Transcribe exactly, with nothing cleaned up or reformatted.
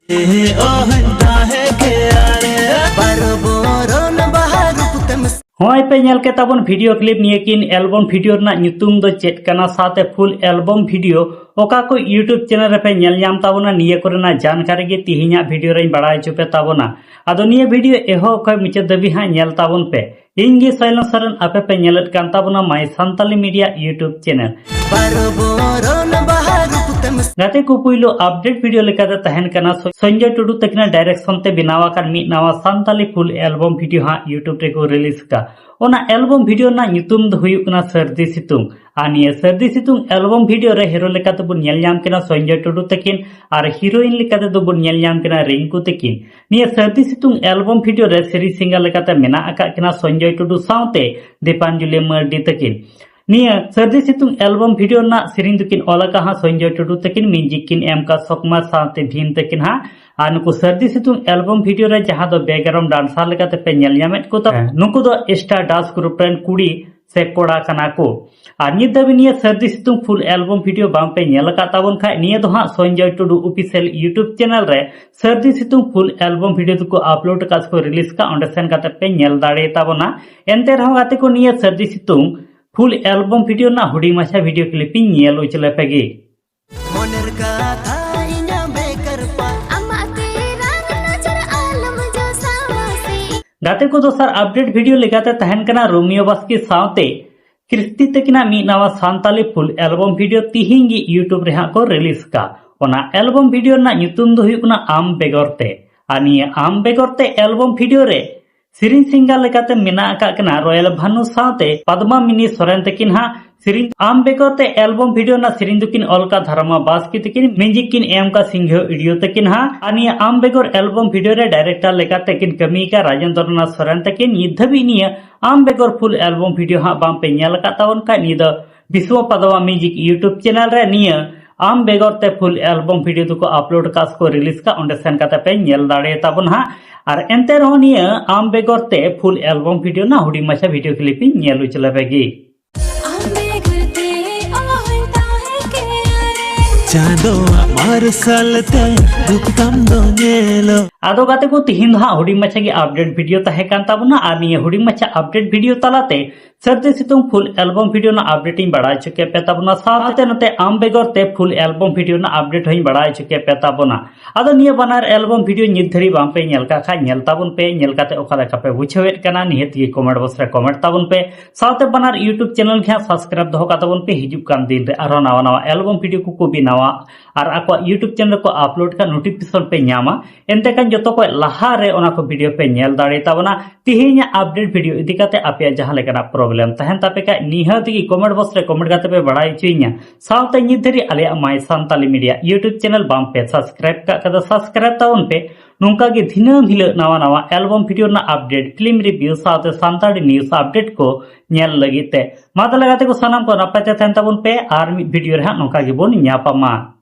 ᱚᱦᱚᱧ ᱛᱟᱦᱮᱸ ᱠᱮᱭᱟ ᱨᱮ᱾ ᱵᱟᱨᱚ ᱵᱚᱨᱚᱱ ᱵᱟᱦᱟ ᱨᱩᱯ ᱛᱮᱢ ᱦᱚᱸᱜᱼᱚᱭ ᱯᱮ ᱧᱮᱞ ᱠᱮᱫ ᱛᱟᱵᱚᱱ ᱵᱷᱤᱰᱤᱭᱳ ᱠᱞᱤᱯ, ᱱᱤᱭᱟᱹ ᱠᱤᱱ ᱮᱞᱵᱚᱢ ᱵᱷᱤᱰᱤᱭᱳ ᱨᱮᱱᱟᱜ ᱧᱩᱛᱩᱢ ᱫᱚ ᱪᱮᱫ ᱠᱟᱱᱟ, ᱥᱟᱶᱛᱮ ᱯᱷᱩᱞ ᱮᱞᱵᱚᱢ ᱵᱷᱤᱰᱤᱭᱳ ᱚᱠᱟ ᱠᱚ YouTube ᱪᱮᱱᱮᱞ ᱨᱮᱯᱮ ᱧᱮᱞ ᱧᱟᱢ ᱛᱟᱵᱚᱱᱟ, ᱱᱤᱭᱟᱹ ᱠᱚᱨᱮᱱᱟᱜ ᱡᱟᱱᱠᱟᱨᱤ ᱜᱮ ᱛᱤᱦᱤᱧᱟᱜ ᱵᱷᱤᱰᱤᱭᱳ ᱨᱮᱧ ᱵᱟᱲᱟᱭ ᱦᱚᱪᱚ ᱯᱮ ᱛᱟᱵᱚᱱᱟ᱾ ᱟᱫᱚ ᱱᱤᱭᱟᱹ ᱵᱷᱤᱰᱤᱭᱳ ᱮᱦᱚᱵ ᱠᱷᱚᱱ ᱢᱩᱪᱟᱹᱫ ᱫᱷᱟᱹᱵᱤᱡ ᱦᱟᱸᱜ ᱧᱮᱞ ᱛᱟᱵᱚᱱ ᱯᱮ᱾ ᱤᱧ ᱜᱮ ᱥᱚᱭᱞᱚᱱ ᱥᱚᱨᱮᱱ, ᱟᱯᱮ ᱯᱮ ᱧᱮᱞᱮᱫ ᱠᱟᱱ ᱛᱟᱵᱚᱱᱟ My Santali Media YouTube channel᱾ ᱵᱟᱨᱚ ᱵᱚᱨᱚᱱ ᱵᱟᱦᱟ ᱨᱩᱯ ᱛᱮᱢ ᱜᱟᱛᱮ ᱠᱚ, ᱯᱩᱭᱞᱩ ᱟᱯᱰᱮᱴ ᱵᱷᱤᱰᱤᱭᱳ ᱞᱮᱠᱟᱛᱮ ᱛᱟᱦᱮᱱ ᱠᱟᱱᱟ ᱥᱚ-, ᱥᱚᱧᱡᱚᱭ ᱴᱩᱰᱩ ᱛᱟᱹᱠᱤᱱᱟᱜ ᱰᱟᱭᱨᱮᱠᱥᱚᱱ ᱛᱮ ᱵᱮᱱᱟᱣ ᱟᱠᱟᱱ ᱢᱤᱫ ᱱᱟᱣᱟ ᱥᱟᱱᱛᱟᱞᱤ ᱯᱷᱩᱞ ᱮᱞᱵᱚᱢ ᱵᱷᱤᱰᱤᱭᱳ ᱦᱟᱸᱜ YouTube ᱨᱮᱠᱚ ᱨᱤᱞᱤᱡᱽ ᱠᱟᱜᱼᱟ᱾ ᱚᱱᱟ ᱮᱞᱵᱚᱢ ᱵᱷᱤᱰᱤᱭᱳ ᱨᱮᱱᱟᱜ ᱧᱩᱛᱩᱢ ᱫᱚ ᱦᱩᱭᱩᱜ ᱠᱟᱱᱟ ᱥᱟᱹᱨᱫᱤ ᱥᱤᱛᱩᱝ᱾ ᱟᱨ ᱱᱤᱭᱟᱹ ᱥᱟᱹᱨᱫᱤ ᱥᱤᱛᱩᱝ ᱮᱞᱵᱚᱢ ᱵᱷᱤᱰᱤᱭᱳ ᱨᱮ ᱦᱤᱨᱳ ᱞᱮᱠᱟᱛᱮ ᱵᱚᱱ ᱧᱮᱞ ᱧᱟᱢ ᱠᱤᱱᱟ ᱥᱚᱧᱡᱚᱭ ᱴᱩᱰᱩ ᱛᱟᱹᱠᱤᱱ ᱟᱨ ᱦᱤᱨᱳᱭᱤᱱ ᱞᱮᱠᱟᱛᱮ ᱫᱚ ᱵᱚᱱ ᱧᱮᱞ ᱧᱟᱢ ᱠᱤᱱᱟ ᱨᱤᱝᱠᱩ ᱛᱟᱹᱠᱤᱱ᱾ ᱱᱤᱭᱟᱹ ᱥᱟᱹᱨᱫᱤ ᱥᱤᱛᱩᱝ ᱮᱞᱵᱚᱢ ᱵᱷᱤᱰᱤᱭᱳ ᱨᱮ ᱥᱮᱨᱮᱧ ᱥᱤᱝᱜᱟᱨ ᱞᱮᱠᱟᱛᱮ ᱢᱮᱱᱟᱜ ᱟᱠᱟᱫ ᱠᱤᱱᱟ ᱥᱚᱧᱡᱚᱭ ᱴᱩᱰᱩ ᱥᱟᱶᱛᱮ ᱫᱤᱯᱟᱧᱡᱚᱞᱤ ᱢᱟᱨᱰᱤ ᱛᱟᱹᱠᱤᱱ᱾ ᱱᱤᱭᱟᱹ ᱥᱟᱹᱨᱫᱤ ᱥᱤᱛᱩᱝ ᱮᱞᱵᱚᱢ ᱵᱷᱤᱰᱤᱭᱳ ᱨᱮᱱᱟᱜ ᱥᱮᱨᱮᱧ ᱫᱚᱠᱤᱱ ᱚᱞ ᱟᱠᱟᱫ ᱦᱟᱸᱜ ᱥᱚᱧᱡᱚᱭ ᱴᱩᱰᱩ ᱛᱟᱹᱠᱤᱱ, ᱢᱤᱣᱡᱤᱠ ᱠᱤᱱ ᱮᱢ ᱟᱠᱟᱫ ᱥᱚᱠᱢᱟ ᱥᱟᱶᱛᱮ ᱵᱷᱤᱢ ᱛᱟᱹᱠᱤᱱ ᱦᱟᱸᱜ᱾ ᱟᱨ ᱱᱩᱠᱩ ᱥᱟᱹᱨᱫᱤ ᱥᱤᱛᱩᱝ ᱮᱞᱵᱚᱢ ᱵᱷᱤᱰᱤᱭᱳ ᱨᱮ ᱡᱟᱦᱟᱸ ᱫᱚ ᱵᱮᱠᱜᱨᱟᱣᱩᱱᱰ ᱰᱟᱱᱥᱟᱨ ᱞᱮᱠᱟᱛᱮ ᱯᱮ ᱧᱮᱞ ᱧᱟᱢᱮᱫ ᱠᱚ ᱛᱟᱵᱚᱱᱟ, ᱦᱮᱸ᱾ ᱱᱩᱠᱩ ᱫᱚ ᱥᱴᱟᱨ ᱰᱟᱥ ᱜᱨᱩᱯ ᱨᱮᱱ ᱠᱩᱲᱤ ᱥᱮ ᱠᱚᱲᱟ ᱠᱟᱱᱟ ᱠᱚ᱾ ᱟᱨ ᱱᱤᱛ ᱫᱷᱟᱹᱵᱤᱡ ᱱᱤᱭᱟᱹ ᱥᱟᱹᱨᱫᱤ ᱥᱤᱛᱩᱝ ᱯᱷᱩᱞ ᱮᱞᱵᱚᱢ ᱵᱷᱤᱰᱤᱭᱳ ᱵᱟᱝ ᱯᱮ ᱧᱮᱞ ᱟᱠᱟᱫ ᱛᱟᱵᱚᱱ ᱠᱷᱟᱡ, ᱱᱤᱭᱟᱹ ᱫᱚ ᱦᱟᱸᱜ ᱥᱚᱧᱡᱚᱭ ᱴᱩᱰᱩ ᱚᱯᱷᱤᱥᱤᱭᱟᱞ YouTube ᱪᱮᱱᱮᱞ ᱨᱮ ᱥᱟᱹᱨᱫᱤ ᱥᱤᱛᱩᱝ ᱯᱷᱩᱞ ᱮᱞᱵᱚᱢ ᱵᱷᱤᱰᱤᱭᱳ ᱫᱚᱠᱚ ᱟᱯᱞᱳᱰ ᱟᱠᱟᱫ ᱥᱮᱠᱚ ᱨᱤᱞᱤᱡᱽ ᱟᱠᱟᱫ, ᱚᱸᱰᱮ ᱥᱮᱱ ᱠᱟᱛᱮ ᱯᱮ ᱧᱮᱞ ᱫᱟᱲᱮ ᱛᱟᱵᱚᱱᱟ᱾ ᱮᱱᱛᱮ ᱨᱮᱦᱚᱸ ᱜᱟᱛᱮ ᱠᱚ, ᱱᱤᱭᱟᱹ ᱥᱟᱹᱨᱫᱤ ᱥᱤᱛᱩᱝ ᱯᱷᱩᱞ ᱮᱞᱵᱚᱢ ᱵᱷᱤᱰᱤᱭᱳ ᱨᱮᱱᱟᱜ ᱦᱩᱰᱤᱧ ᱢᱟᱪᱷᱟ ᱵᱷᱤᱰᱤᱭᱳ ᱠᱞᱤᱯ ᱤᱧ ᱧᱮᱞ ᱦᱚᱪᱚ ᱞᱮᱯᱮ ᱜᱮ᱾ ᱢᱚᱱᱮᱨ ᱠᱟᱛᱷᱟ ᱤᱧᱟᱹᱜ ᱵᱮᱠᱟᱨ ᱯᱟ᱾ ᱟᱢᱟᱜ ᱛᱮᱨᱟᱝ ᱱᱚᱡᱚᱨ ᱟᱞᱚᱢ ᱡᱚᱥᱟᱣᱟ ᱥᱮ᱾ ᱜᱟᱛᱮ ᱠᱚ, ᱫᱚᱥᱟᱨ ᱟᱯᱰᱮᱴ ᱵᱷᱤᱰᱤᱭᱳ ᱞᱮᱠᱟᱛᱮ ᱛᱟᱦᱮᱱ ᱠᱟᱱᱟ ᱨᱳᱢᱤᱭᱳ ᱵᱟᱥᱠᱮ ᱥᱟᱶᱛᱮ ᱠᱨᱤᱥᱴᱤ ᱛᱟᱹᱠᱤᱱᱟᱜ ᱢᱤᱫ ᱱᱟᱣᱟ ᱥᱟᱱᱛᱟᱞᱤ ᱯᱷᱩᱞ ᱮᱞᱵᱚᱢ ᱵᱷᱤᱰᱤᱭᱳ ᱛᱤᱦᱤᱧ ᱜᱮ YouTube ᱨᱮ ᱦᱟᱸᱜ ᱠᱚ ᱨᱤᱞᱤᱡᱽ ᱠᱟᱜᱼᱟ᱾ ᱚᱱᱟ ᱮᱞᱵᱚᱢ ᱵᱷᱤᱰᱤᱭᱳ ᱨᱮᱱᱟᱜ ᱧᱩᱛᱩᱢ ᱫᱚ ᱦᱩᱭᱩᱜ ᱠᱟᱱᱟ ᱟᱢ ᱵᱮᱜᱚᱨ ᱛᱮ᱾ ᱟᱨ ᱱᱤᱭᱟᱹ ᱟᱢ ᱵᱮᱜᱚᱨ ᱛᱮ ᱮᱞᱵᱚᱢ ᱵᱷᱤᱰᱤᱭᱳ ᱨᱮ ᱥᱮᱨᱮᱧ ᱥᱤᱝᱜᱟᱨ ᱞᱮᱠᱟᱛᱮ ᱢᱮᱱᱟᱜ ᱟᱠᱟᱫ ᱠᱤᱱᱟ ᱨᱚᱭᱮᱞ ᱵᱷᱟᱱᱩ ᱥᱟᱶᱛᱮ ᱯᱟᱫᱢᱟ ᱢᱤᱱᱤ ᱥᱚᱨᱮᱱ ᱛᱟᱹᱠᱤᱱ ᱦᱟᱸᱜ᱾ ᱥᱮᱨᱮᱧ ᱟᱢ ᱵᱮᱜᱚᱨ ᱛᱮ ᱮᱞᱵᱚᱢ ᱵᱷᱤᱰᱤᱭᱳ ᱨᱮᱱᱟᱜ ᱥᱮᱨᱮᱧ ᱫᱚᱠᱤᱱ ᱚᱞ ᱠᱟᱜ ᱫᱷᱟᱨᱢᱟ ᱵᱟᱥᱠᱮ ᱛᱟᱹᱠᱤᱱ, ᱢᱤᱣᱡᱤᱠ ᱠᱤᱱ ᱮᱢ ᱠᱟᱜ ᱥᱤᱝᱦᱚ ᱤᱰᱤᱭᱳ ᱛᱟᱹᱠᱤᱱ ᱦᱟᱸᱜ᱾ ᱟᱨ ᱱᱤᱭᱟᱹ ᱟᱢ ᱵᱮᱜᱚᱨ ᱮᱞᱵᱚᱢ ᱵᱷᱤᱰᱤᱭᱳ ᱨᱮ ᱰᱟᱭᱨᱮᱠᱴᱚᱨ ᱞᱮᱠᱟᱛᱮ ᱠᱤᱱ ᱠᱟᱹᱢᱤ ᱟᱠᱟᱫ ᱨᱟᱡᱮᱱᱫᱨᱚ ᱱᱟᱛᱷ ᱥᱚᱨᱮᱱ ᱛᱟᱹᱠᱤᱱ᱾ ᱱᱤᱛ ᱫᱷᱟᱹᱵᱤᱡ ᱱᱤᱭᱟᱹ ᱟᱢ ᱵᱮᱜᱚᱨ ᱯᱷᱩᱞ ᱮᱞᱵᱚᱢ ᱵᱷᱤᱰᱤᱭᱳ ᱦᱟᱸᱜ ᱵᱟᱝ ᱯᱮ ᱧᱮᱞ ᱟᱠᱟᱫ ᱛᱟᱵᱚᱱ ᱠᱷᱟᱡ, ᱱᱤᱭᱟᱹ ᱫᱚ ᱵᱤᱥᱣᱟ ᱯᱟᱫᱣᱟ ᱢᱤᱣᱡᱤᱠ YouTube ᱪᱮᱱᱮᱞ ᱨᱮ ᱱᱤᱭᱟᱹ ᱟᱢ ᱵᱮᱜᱚᱨ ᱛᱮ ᱯᱷᱩᱞ ᱮᱞᱵᱚᱢ ᱵᱷᱤᱰᱤᱭᱳ ᱫᱚᱠᱚ ᱟᱯᱞᱳᱰ ᱠᱟᱜ ᱥᱮᱠᱚ ᱨᱤᱞᱤᱡᱽ ᱠᱟᱜ, ᱚᱸᱰᱮ ᱥᱮᱱ ᱠᱟᱛᱮ ᱯᱮ ᱧᱮᱞ ᱫᱟᱲᱮ ᱛᱟᱵᱚᱱ ᱦᱟᱸᱜ᱾ ᱟᱨ ᱮᱱᱛᱮ ᱨᱮᱦᱚᱸ ᱱᱤᱭᱟᱹ ᱟᱢ ᱵᱮᱜᱚᱨ ᱛᱮ ᱯᱷᱩᱞ ᱮᱞᱵᱚᱢ ᱵᱷᱤᱰᱤᱭᱳ ᱨᱮᱱᱟᱜ ᱦᱩᱰᱤᱧ ᱢᱟᱪᱷᱟ ᱵᱷᱤᱰᱤᱭᱳ ᱠᱞᱤᱯ ᱤᱧ ᱧᱮᱞ ᱦᱚᱪᱚ ᱞᱮᱯᱮ ᱜᱮ᱾ ᱟᱢ ᱵᱮᱜᱚᱨ ᱛᱮ ᱚᱦᱚᱧ ᱛᱟᱦᱮᱸ ᱠᱮᱭᱟ ᱨᱮ᱾ ᱪᱟᱸᱫᱚᱣᱟᱜ ᱢᱟᱨᱥᱟᱞ ᱛᱮ ᱫᱩᱠ ᱛᱟᱢ ᱫᱚ ᱧᱮᱞᱚᱜ᱾ ᱟᱫᱚ ᱜᱟᱛᱮ ᱠᱚ, ᱛᱤᱦᱤᱧ ᱫᱚ ᱦᱟᱸᱜ ᱦᱩᱰᱤᱧ ᱢᱟᱪᱷᱟ ᱜᱮ ᱟᱯᱰᱮᱴ ᱵᱷᱤᱰᱤᱭᱳ ᱛᱟᱦᱮᱸ ᱠᱟᱱ ᱛᱟᱵᱚᱱᱟ, ᱟᱨ ᱱᱤᱭᱟᱹ ᱦᱩᱰᱤᱧ ᱢᱟᱪᱷᱟ ᱟᱯᱰᱮᱴ ᱵᱷᱤᱰᱤᱭᱳ ᱛᱟᱞᱟᱛᱮ ᱥᱟᱹᱨᱫᱤ ᱥᱤᱛᱩᱝ ᱯᱷᱩᱞ ᱮᱞᱵᱚᱢ ᱵᱷᱤᱰᱤᱭᱳ ᱨᱮᱱᱟᱜ ᱟᱯᱰᱮᱴ ᱤᱧ ᱵᱟᱲᱟᱭ ᱦᱚᱪᱚ ᱠᱮᱫ ᱯᱮ ᱛᱟᱵᱚᱱᱟ, ᱥᱟᱶᱛᱮ ᱱᱚᱛᱮ ᱟᱢ ᱵᱮᱜᱚᱨ ᱛᱮ ᱯᱷᱩᱞ ᱮᱞᱵᱚᱢ ᱵᱷᱤᱰᱤᱭᱳ ᱨᱮᱱᱟᱜ ᱟᱯᱰᱮᱴ ᱦᱚᱸᱧ ᱵᱟᱲᱟᱭ ᱦᱚᱪᱚ ᱠᱮᱫ ᱯᱮ ᱛᱟᱵᱚᱱᱟ᱾ ᱟᱫᱚ ᱱᱤᱭᱟᱹ ᱵᱟᱱᱟᱨ ᱮᱞᱵᱚᱢ ᱵᱷᱤᱰᱤᱭᱳ ᱧᱤᱛ ᱫᱷᱟᱹᱨᱤᱡ ᱵᱟᱝ ᱯᱮ ᱧᱮᱞ ᱠᱟᱜ ᱠᱷᱟᱡ, ᱧᱮᱞ ᱛᱟᱵᱚᱱ ᱯᱮ᱾ ᱧᱮᱞ ᱠᱟᱛᱮ ᱚᱠᱟ ᱞᱮᱠᱟ ᱯᱮ ᱵᱩᱡᱷᱟᱹᱣᱮᱫ ᱠᱟᱱᱟ, ᱱᱤᱦᱟᱹᱛ ᱜᱮ ᱠᱚᱢᱮᱱᱴ ᱵᱚᱠᱥ ᱨᱮ ᱠᱚᱢᱮᱱᱴ ᱛᱟᱵᱚᱱ ᱯᱮ᱾ ᱥᱟᱶᱛᱮ ᱵᱟᱱᱟᱨ YouTube ᱪᱮᱱᱮᱞ ᱜᱮ ᱦᱟᱸᱜ ᱥᱟᱵᱥᱠᱨᱟᱭᱤᱵ ᱫᱚᱦᱚ ᱠᱟᱜ ᱛᱟᱵᱚᱱ ᱯᱮ᱾ ᱦᱤᱡᱩᱜ ᱠᱟᱱ ᱫᱤᱱ ᱨᱮ ᱟᱨᱦᱚᱸ ᱱᱟᱣᱟ ᱱᱟᱣᱟ ᱮᱞᱵᱚᱢ ᱵᱷᱤᱰᱤᱭᱳ ᱠᱚᱠᱚ ᱵᱮᱱᱟᱣᱟ ᱟᱨ ᱟᱠᱚᱣᱟᱜ YouTube ᱪᱮᱱᱮᱞ ᱨᱮᱠᱚ ᱟᱯᱞᱳᱰ ᱠᱟᱜ ᱱᱳᱴᱤᱯᱷᱤᱠᱮᱥᱚᱱ ᱯᱮ ᱧᱟᱢᱟ᱾ ᱮᱱᱛᱮ ᱠᱷᱟᱱ ᱡᱚᱛᱚ ᱠᱷᱚᱱ ᱞᱟᱦᱟ ᱨᱮ ᱚᱱᱟ ᱠᱚ ᱵᱷᱤᱰᱤᱭᱳ ᱯᱮ ᱧᱮᱞ ᱫᱟᱲᱮ ᱛᱟᱵᱚᱱᱟ᱾ ᱛᱤᱦᱤᱧᱟᱜ ᱟᱯᱰᱮᱴ ᱵᱷᱤᱰᱤᱭᱳ ᱤᱫᱤ ᱠᱟᱛᱮ ᱟᱯᱮᱭᱟᱜ ᱡᱟᱦᱟᱸ ᱞᱮᱠᱟᱱᱟᱜ ᱯᱨᱚᱵᱞᱮᱢ ᱛᱟᱦᱮᱱ ᱛᱟᱯᱮ ᱠᱷᱟᱡ, ᱱᱤᱦᱟᱹᱛ ᱜᱮ ᱠᱚᱢᱮᱱᱴ ᱵᱚᱠᱥ ᱨᱮ ᱠᱚᱢᱮᱱᱴ ᱠᱟᱛᱮ ᱯᱮ ᱵᱟᱲᱟᱭ ᱦᱚᱪᱚᱭᱤᱧᱟ᱾ ᱥᱟᱶᱛᱮ ᱱᱤᱛ ᱫᱷᱟᱹᱨᱤᱡ ᱟᱞᱮᱭᱟᱜ My Santali Media YouTube channel ᱵᱟᱝ ᱯᱮ ᱥᱟᱵᱥᱠᱨᱟᱭᱤᱵ ᱠᱟᱜ ᱠᱷᱟᱡ ᱫᱚ ᱥᱟᱵᱥᱠᱨᱟᱭᱤᱵ ᱛᱟᱵᱚᱱ ᱯᱮ᱾ ᱱᱚᱝᱠᱟ ᱜᱮ ᱫᱤᱱᱟᱹᱢ ᱦᱤᱞᱳᱜ ᱱᱟᱣᱟ ᱱᱟᱣᱟ ᱮᱞᱵᱚᱢ ᱵᱷᱤᱰᱤᱭᱳ ᱨᱮᱱᱟᱜ ᱟᱯᱰᱮᱴ, ᱯᱷᱤᱞᱢ ᱨᱤᱵᱷᱤᱭᱩ ᱥᱟᱶᱛᱮ ᱥᱟᱱᱛᱟᱲᱤ ᱱᱤᱭᱩᱡᱽ ᱟᱯᱰᱮᱴ ᱠᱚ ᱧᱮᱞ ᱞᱟᱹᱜᱤᱫ ᱛᱮ᱾ ᱢᱟ ᱛᱟᱦᱞᱮ ᱜᱟᱛᱮ ᱠᱚ, ᱥᱟᱱᱟᱢ ᱠᱚ ᱱᱟᱯᱟᱭ ᱛᱮ ᱛᱟᱦᱮᱱ ᱛᱟᱵᱚᱱ ᱯᱮ, ᱟᱨ ᱢᱤᱫ ᱵᱷᱤᱰᱤᱭᱳ ᱨᱮ ᱦᱟᱸᱜ ᱱᱚᱝᱠᱟ ᱜᱮᱵᱚᱱ ᱧᱟᱯᱟᱢᱟ᱾